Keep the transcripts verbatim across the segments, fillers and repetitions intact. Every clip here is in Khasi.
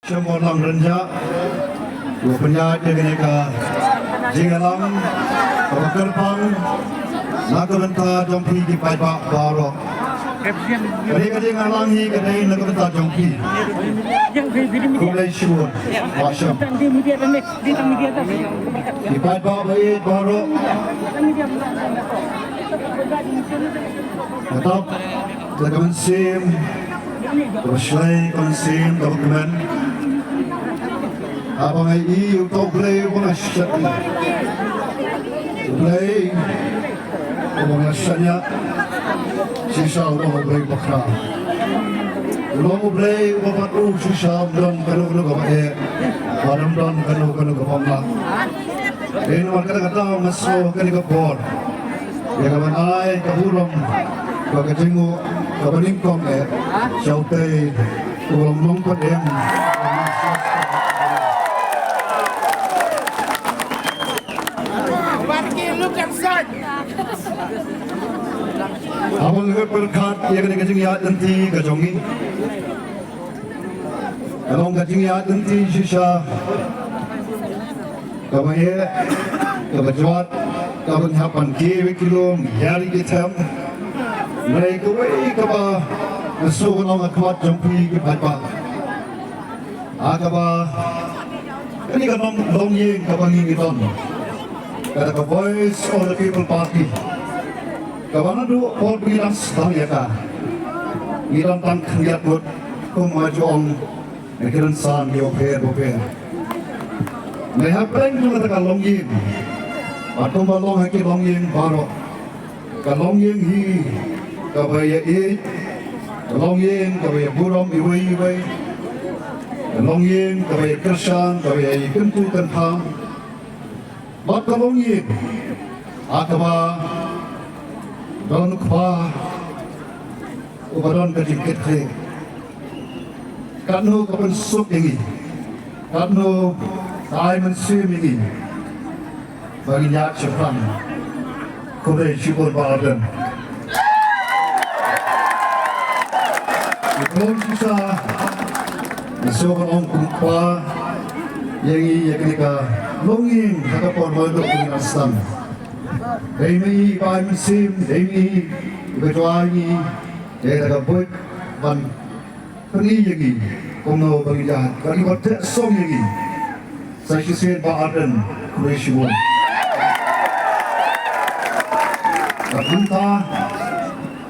Shem Borlang Rynjah, u pynïaid ïa kane ka jingïalang kaba kyrpang na ka bynta jong phi ki paidbah baroh. Kane ka jingïalang hi ka dei na ka bynta jong phi. Khublei shibun. Wa shem. Ki paidbah ba ïeit baroh. Katap da ka mynsiem kaba shlei, ka mynsiem kaba kmen. Haba nga ïohi ïa uta U Blei uba nga shakri, U Blei uba nga shaniah, shisha u long U Blei bakhraw. U long U Blei uba pat u shisha um don kano kano kaba eh, bad um don kano kano kaba ym lah. Dei namar kata ka daw nga sngew ha kane ka por ïa ka ban ai ka burom bad ka jingnguh kaba nyngkong eh sha utei uba long nongpynim. Haba nga pyrkhat ïa kane ka jingïaid lynti ka jong ngi, ka long ka jingïaid lynti shisha kaba eh, kaba jwat, kaba ngi hap ban kiew ïa ki lum, hiar ïa ki them. Hynrei kawei kaba nga sngew ka long ha khmat jong phi ki paidbah, ha kaba kane ka long, longïing kaba ngi ngi don, kata ka Voice of the People Party, kaba naduh por ba ngi dang sdang ïa ka, ngi don tang khyndiat ngut, kumba ju ong na ki rynsan kiba pher ba pher. Hynrei hapdeng jong kata ka longïing, bad kumba long ha ki longïing baroh, ka longïing hi kaba ïaieit, ka longïing kaba ïaburom iwei iwei, ka longïing kaba ïakyrshan, kaba ïakyntu kyntham. Bad ka longïing ha kaba don u kpa uba don ka jingkitkhlieh. Katno ka pynsuk ïa ngi, katno ka ai mynsiem ïa ngi ba ngin ïaid shaphrang. Khublei shibun Bah Ardent. Ngi khlem shisha, ngi sngew ban ong kum u kpa ïa ngi ïa kane ka longïing ha ka por ba duk ngi nang sdang. Dei ma ngi ba ai mynsiem, dei ma ngi ba ju ai ngi ïa kata ka buit ban pyni ïa ngi kumno ba ngi ïaid, ba ngi bad teh song ïa ngi. Sa shisien Bah Ardent, khublei shibun. Bad mynta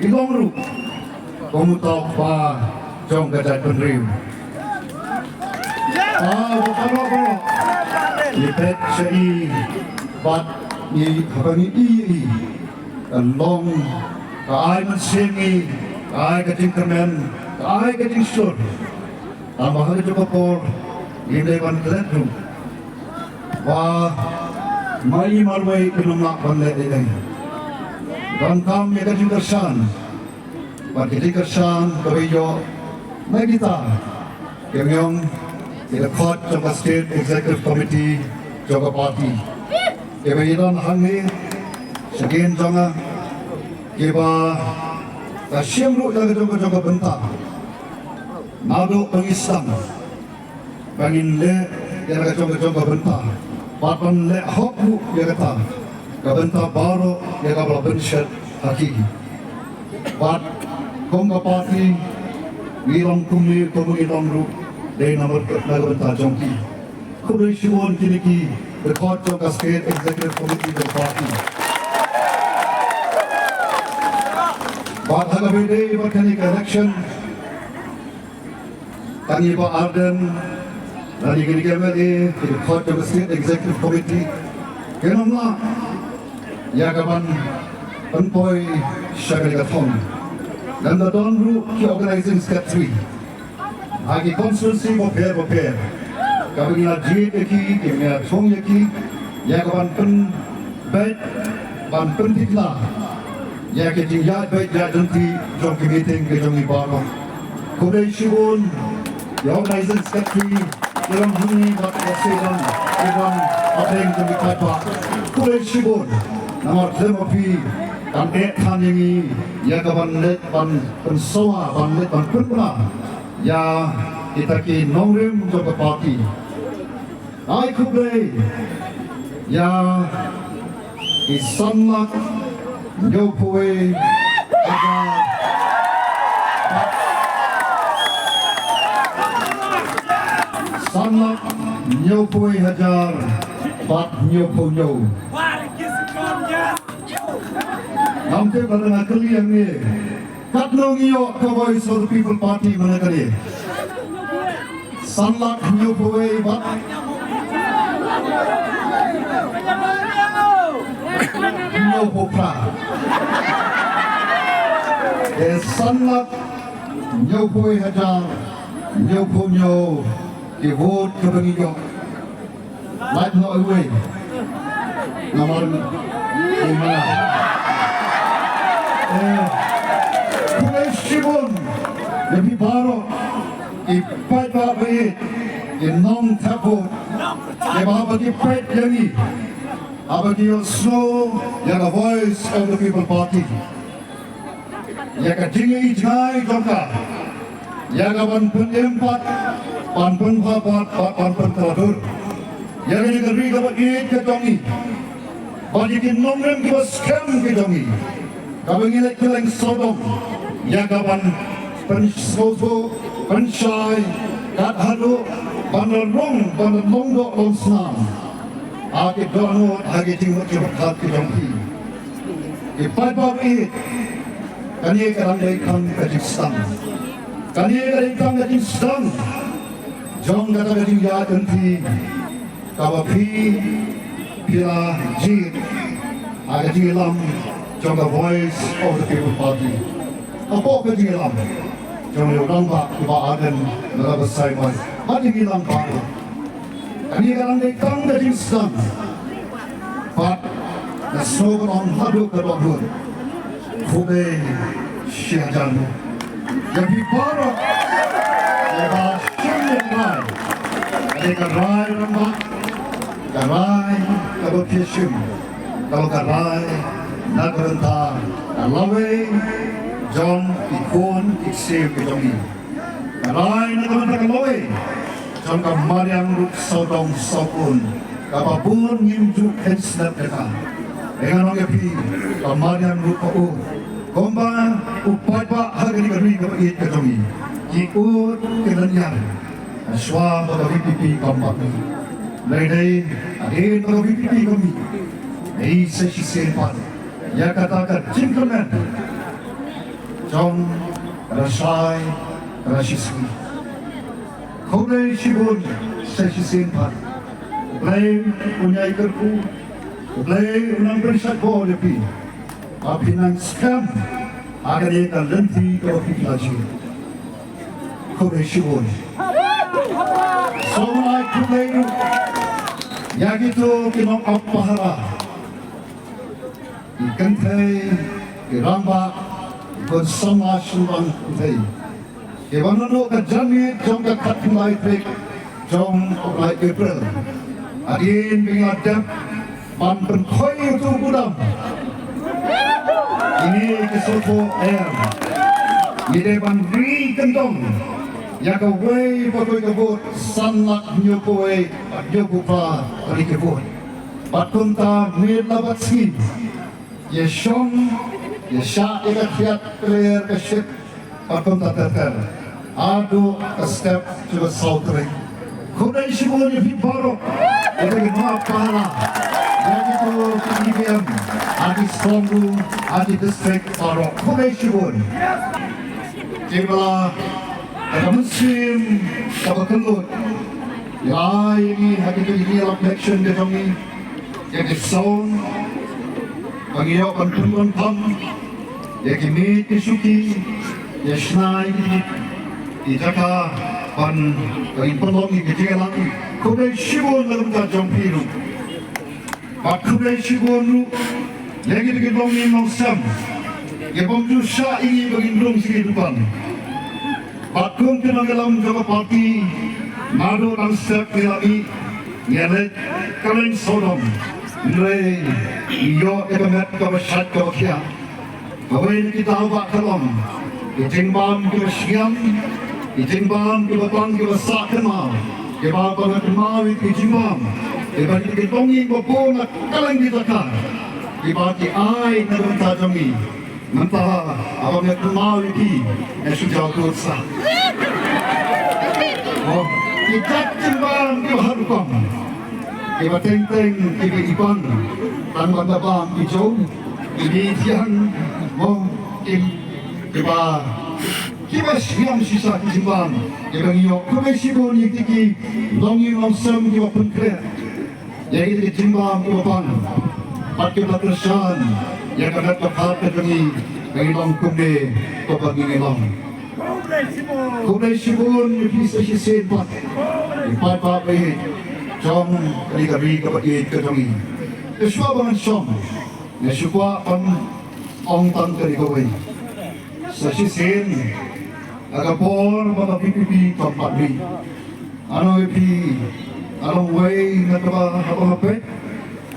i long ruh kum uta u kpa jong ka jaitbynriew. Ah, uba baroh baroh ngi peit sha i bad ngi, haba ngi ïohi ïa i, ka long, ka ai mynsiem ïa ngi, ka ai ka jingkyrmen, ka ai ka jingshlur. Tangba ha kajuh ka por ngim dei ban klet ruh ba ma i marwei kin ym lah ban leh ei ei. Donkam ïa ka jingkyrshan, bad ka jingkyrshan kaba ïoh na kita kiba ïong ki dkhot jong ka State Executive Committee jong ka party, kiba ïadon hangne sha kynjong nga, kiba la shim ruh ïa la ka jong ka jong ka bynta naduh ba ngi sdang ba ngin leh ïa la ka jong ka jong ka bynta, bad ban leh hok ruh ïa kata ka bynta baroh ïa kaba la pynshet ha ki. Bad kum ka party ngi long kumne, kum ngi long ruh, dei namar ka, na ka bynta jong ki. Khublei shibun kine ki dkhot jong ka State Executive Committee jong ka party. Bad ha kaba ïadei bad kane ka election, kane Bah Ardent lane kine ki M L A, ki dkhot jong ka State Executive Committee, kin ym lah ïa ka ban pynpoi sha kane ka thong. Lymda don ruh ki Organizing Secretary ha ki constituency bapher bapher, kaba ngi la jied ïa ki, kaba ngi la thung ïa ki ïa ka ban pynbeit, ban pynthikna ïa ka jingïaid beit ïaid lynti jong ki meeting ka jong ngi baroh. Khublei shibun ïa Organizing Secretary, ïa i long hangne bad ïa i long, ïa i long hapdeng jong ki paidbah. Khublei shibun namar khlem ma phi kan eh than ïa ngi ïa ka ban leit ban pynsawa, ban leit ban pynbna ïa kita ki nongrim jong ka party. Ai khublei ïa ki san lak hynñiew phew wei hajar, san lak hynñiew phew wei hajar bad hynñiew phew hynñiew. Ngam tip lada nga kylli ïa ngi, katno ngi ïoh ka Voice of the People Party mynta kane? San lak hynñiew phew wei bad hynñiew phew phra. Te san lak hynñiew phew wei hajar hynñiew phew hynñiew ki vote kaba ngi ïoh. Lait noh iwei. Namar iwei. Eh, khublei shibun ïa phi baroh ki paidbah ba ïeit, ki nongthep vote, kiba haba ki peit ïa ngi, haba ki ïohsngew ïa ka Voice of the People Party, ïa ka jingïohi jngai jong ka, ïa ka ban pynim pat, ban pynbha pat, ban, ban pynkylla dur ïa kane ka ri kaba ïeit ka jong ngi, bad ïa ki nongrim kiba skhem ki jong ngi, kaba ngi leit kylleng sawdong ïa ka ban pynsngewthuh, pynshai, kat haduh ban da rung, ban da long doh long snam ha ki dohnud, ha ki jingmut jingpyrkhat ki jong phi. Ki paidbah ba ïeit, kane ka dang dei tang ka jingsdang. Kane ka dei tang ka jingsdang jong kata ka jingïaid lynti kaba phi, phi la jied ha ka jingïalam jong ka Voice of the People Party. Hapoh ka jingïalam jong u rangbah u Bah Ardent Miller Basaiawmoit, ha ka jingïalam baroh. Kane ka dang dei tang ka jingsdang. Bad nga sngew ban ong haduh ka dohnud, khublei shihajar nguh ïa phi baroh kiba shim ïa ka rai. Kane ka rai rangbah, ka rai kaba phi shim, ka long ka rai na ka bynta ka lawei jong ki khun ki ksiew ki jong ngi. Ka rai na ka bynta ka lawei jong ka mariang ruh sawdong sawkun, kaba bun ngim ju khein snet ïa ka. Te ngan ong ïa phi, ka mariang ruh ka u, kumba u paidbah ha kane ka ri kaba ïeit ka jong ngi, ki ud ki lynñiar shuwa ba ka VPP kam pat. Lei dei hadien ba ka VPP kam mih, dei sa shisien pat ïa kata ka jingkyrmen jong ka rashai ka rashisngi. Khublei shibun sa shisien pat. U Blei un ïai kyrkhu, U Blei un nang pynshait bor ïa phi, ba phin nang skhem ha kane ka lynti kaba phi la jied. Khublei shibun. Sngewbha khublei ruh ïa kito ki nongap pahara, ki kynthei, ki rangbah, ki khun samla shnong kynthei, kiba naduh ka janmiet jong ka khatkhyndai tarik jong u bnai April, hadien ba ngi la dep ban pynkhoi ïa uto u budam, kine ki sngewthuh em, ngi dei ban ri kyndong ïa kawei pa kawei ka vote, san lak hynñiew phew wei, hynñiew phew phra tylli ki vote. Bad kumta miet la bad sngi, ïa shong, ïa shah ïa ka khriat ka ler ka shit, bad kumta ter ter haduh ka step jong ka saw tarik. Khublei shibun ïa phi baroh, ïa phi ki nongap pahara, ïa kito ki EVM ha ki strong room, ha ki district baroh. Khublei shibun. Te ba la ka mynsiem kaba kylluid la ai ïa ngi ha kito ki ïalam election ka jong ngi, ïa ki sound ba ngi ïoh ban pyndonkam, ïa ki miej ki shuki, ïa shna ïa ki jaka ban, ban pynlong ïa ki jingïalang. Khublei shibun na ka bynta jong phi ruh. Bad khublei shibun ruh ïa kito ki longïing longsem, ïa bym ju shah ïa ngi ba ngin rung sha ki dukan. Bad kum ki nongïalam jong ka party, naduh dang step ngi la mih, ngi leit kylleng sawdong, hynrei ngi ïoh ïa ka met kaba shait kaba khiah. Kawei na kita u bah ka long ka jingbam kaba shngiam, Ki jingbam kiba pang kiba sah kynmaw, kiba pang kynmaw ïa ki jingbam, kiba ki longïing ba bun na kylleng ki jaka, kiba ki ai na ka bynta jong ngi. Mynta haba nga kynmaw ïa ki, nga shu jaw dur sah. Oh, ki jait jingbam kiba har rukom, kiba teng teng kiba i bang, tang ban da bam ki jong, kiba i thiang, oh, ki, kiba, kiba sngewsih shisha ki jingbam kiba ngi ïoh. Khublei shibun ïa ki, ki longïing longsem kiba pynkhreh ïa ki, ki jingbam kiba pang, bad kiba kyrshan ïa ka met ka phad ka jong ngi, ba ngi long kumne kumba ngi ngi long. Khublei shibun ïa phi sa shisien pat, ïa i paidbah ba ïeit jong kane ka ri kaba ïeit ka jong ngi. Te shuwa ba ngan shong, nga shu kwah ban ong tang kane kawei. Sa shisien, ha ka por ba ka V P P kam pat mih, nga ong ïa phi, nga long uwei na kaba haba nga peit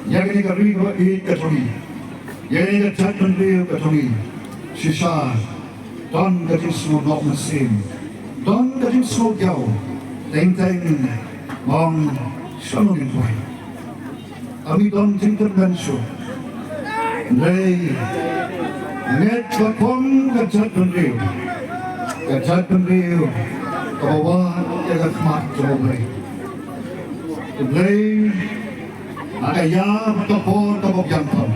ïa kane ka ri kaba ïeit ka jong ngi, ïa kane ka jaitbynriew ka jong ngi, shisha don ka jingsngew noh mynsiem, don ka jingsngew diaw. Teng teng nga ong, shano ngin poi? Ym don jingkyrmen shuh. Hynrei ngi ngeit ba kum ka jaitbynriew, ka jaitbynriew kaba wad ïa ka khmat jong U Blei. U Blei, ha ka ïa bad ka por kaba biang tam,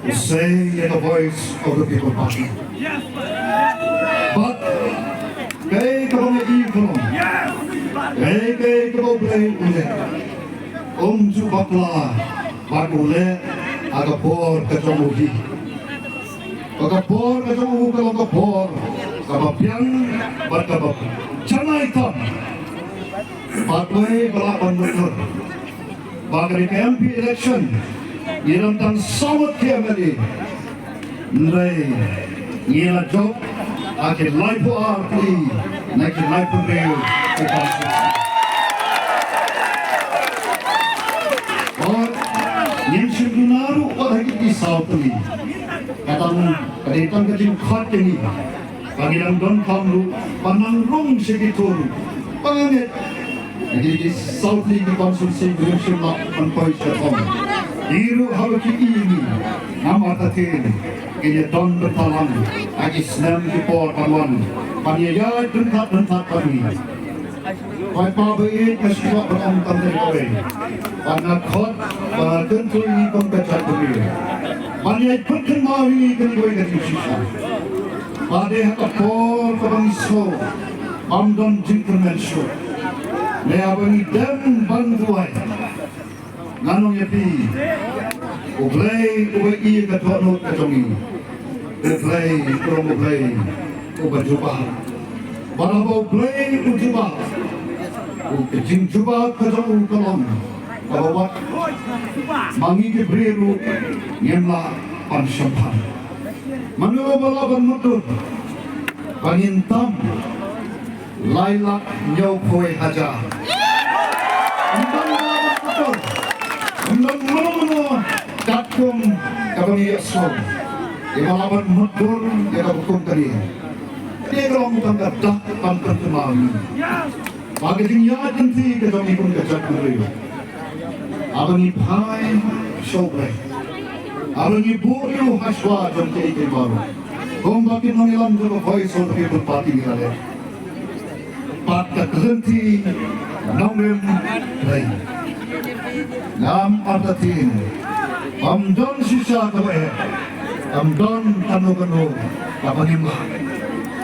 u sei ïa ka Voice of the People Party. Bad kaei kaba ngi ïohi ka long, kaei kaei kaba U Blei u leh, um ju bakla, bad u leh ha ka por ka jong u hi. Ba ka por ka jong u ka long ka por kaba biang bad kaba janai tam. Bad uei ba lah ban mutdur ba kane ka M P election ngi don tang saw ngut ki M L A. Hynrei ngi la jop ha ki laiphew ar tylli na ki laiphew hynriew ki constituency. Bad ngim shym duna ruh wat ha ki saw tylli. Ka tang, ka dei tang ka jingkhot ka ngi. Ba ngi dang donkam ruh ban nang rung sha ki tur. Ba ngi, ha ki saw tylli ki constituency ngim shym lah ban poi sha thong. Ki ruh haba ki ïohi ïa ngi, ngam artatien kin ïa don bynta lang ha ki snem ki por ban wan, ban ïa ïaid ryngkat ryngkat bad ngi. Paidbah ba ïeit, nga sngewbha ban ong tang kane kawei. Ba nga khot, ba nga kyntu ïa ngi kum ka jaitbynriew ban ïa pyrkhat ïa ngi kane kawei ka jingshisha. Ba dei ha ka por kaba ngi sngew bym don jingkyrmen shuh, ne haba ngi dem ban duwai, ngan ong ïa phi, U Blei uba ïohi ïa ka dohnud ka jong ngi, U Blei u long U Blei uba jubab. Bad haba U Blei u jubab, u, ka jingjubab ka jong u ka long kaba wat ma ngi ki briew ruh ngim lah ban shemphang. Mano ba lah ban mutdur ba ngin tam lai lak hynñiewphew hajar? Ym don ba lah ban mutdur, ym don mano mano katkum kaba ngi ïohsngew, iba lah ban mutdur ïa kaba kum kane. Te ka long tang ka dak ban pynkynmaw ïa ngi ba ka jingïaid lynti ka jong ngi kum ka jaitbynriew, haba ngi phai sha U Blei, haba ngi buh ïa u hashwa jong kiei kiei baroh, kumba ki nongïalam jong ka Voice of the People Party ki la leh, bad ka lynti nongrim Blei, ngam artatien, ym don shisha kaba eh, ym don kano kano kaba ngim lah.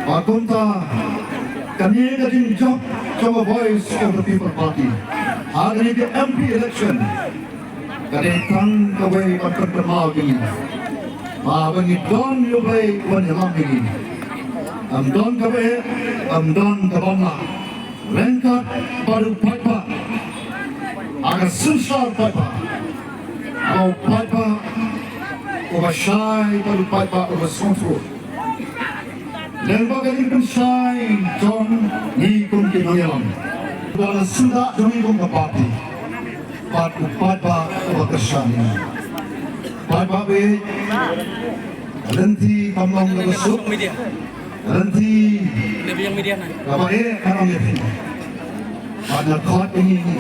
Bad kumta, kane ka jingjop jong ka Voice of the People Party ha kane ka M P election ka dei tang kawei ban pynkynmaw ïa ngi ba haba ngi don ïa U Blei uban ïalam ïa ngi, ym don kaba eh, ym don kaba ym lah. Ryngkat bad u paidbah, ha ka synshar paidbah, ha u paidbah uba shai bad u paidbah uba sngewthuh. Lyngba ka jingpynshai jong ngi kum ki nongïalam, da la syndah jong ngi kum ka party, bad u paidbah uba kyrshan ïa ngi. Paidbah ba ïeit, ka lynti kam long kaba suk, Lynti kaba eh ka nongïathuh. Bad nga khot ïa ngi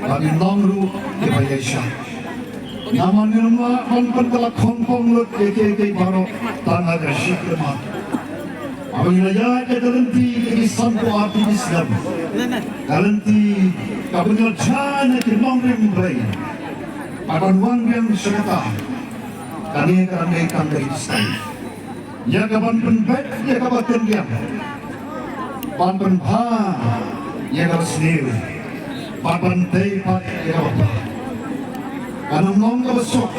ba ngin long ruh kiba ïaishah. Namar ngim lah ban pynkylla khongpong lut ïa kiei kiei baroh tang ha ka shikri mat. Haba ngi la ïaid ïa ka lynti ka ki sanphew ar tylli ki snem, ka lynti kaba ngi la jia na ki nongrim Blei. Bad ban wan biang sha kata, kane ka dang dei tang ka jingstad ïa ka ban pynbeit ïa kaba kyndiang, ban pynbha ïa kaba sniew, bad ban dei pat ïa kaba bha. Kan ym long kaba suk.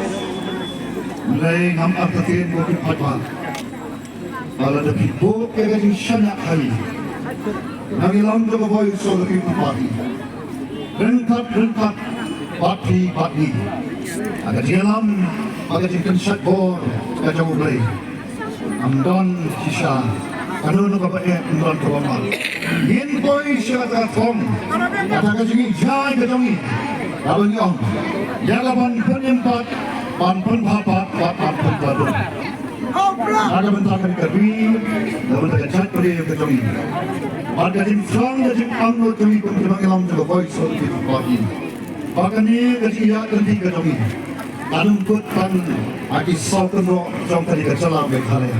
Hynrei ngam artatien ko ki paidbah ba lada phi buh ïa ka jingshaniah ha ngi, ngi long ka Voice of the People Party. Ryngkat ryngkat bad phi bad ngi ha ka jingïalam bad ka jingpynshait bor ka jong U Blei. Ym don shisha kano kano kaba eh, ym don kaba mad. Ngin poi sha kata ka thong, kata ka jingïaid ka jong ngi, kaba ngi ong ïa ka ban pynim pat, ban pynbha pat, bad ban pynbha pat. Na ka bynta ka ri, na ka bynta ka jaitbynriew ka jong ngi, bad ka jingshong ka jingangnud jong ngi kum ki nongïalam jong ka Voice of the People Party. Ba kane ka jingïaid lynti ka jong ngi kan ym kut tang ha ki saw kynroh jong kane ka jylla Meghalaya.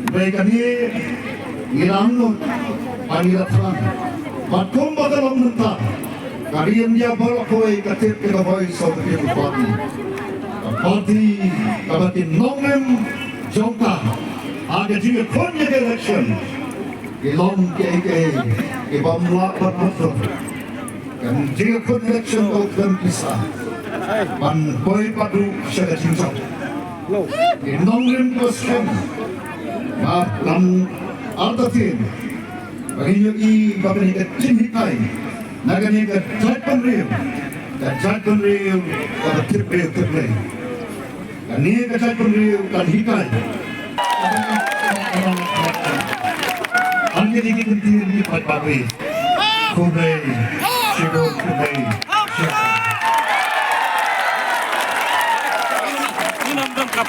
Hynrei kane ngi la angnud bad ngi la thrang, bad kumba ka long mynta, ka ri India baroh kawei ka tip ïa ka Voice of the People Party. Ka party kaba ki nongrim jong ka ha ka jingïakhun ïa ka election ki long kiei kiei ki bym lah ban mutdur. Ka jingïakhun election ka khlem pisa ban poi pat ruh sha ka jingjop. Ki nongrim kiba skhem ba ngam artatien ba ngin ïohi ba kane ka jinghikai na kane ka jaitbynriew, ka jaitbynriew kaba tip briew tip Blei. Kane ka jaitbynriew kan hikai. Hangne ki kyntien ki paidbah. Khublei shibun, khublei shibun.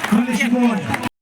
Khublei shibun.